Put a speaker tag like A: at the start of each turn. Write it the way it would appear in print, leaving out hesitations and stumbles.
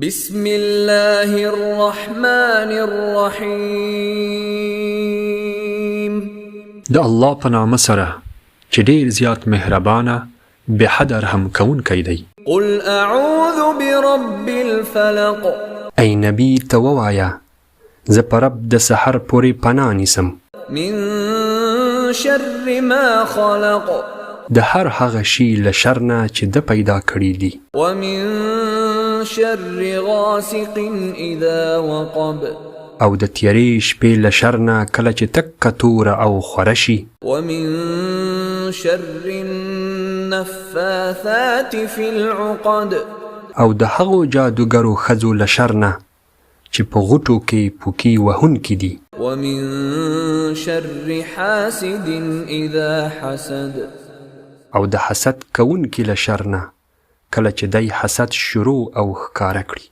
A: بسم الله الرحمن الرحیم.
B: د الله په نامه سره چې ډېر زیات مهربانه، بې حده رحم کوونکی دی.
A: قل اعوذ برب الفلق.
B: ای نبی ته ووایه، زه په رب د سحر پورې پناه نیسم.
A: من شر ما خلق.
B: د هر هغه شي له شر نه چې ده پیدا کړي دي.
A: ومن شر غاسق اذا وقب.
B: او د تیرې شپې له شر نه کله چې تکه توره او خوره شي.
A: ومن شر النفاثات في العقد.
B: او د هغو جادوګرو ښځو له شر نه چې په غوټو کې پوکي وهونکي دي.
A: ومن شر حاسد اذا حسد.
B: او د حسد کوونکي له شر نه کله چې دی حسد شروع او ښکاره کړي.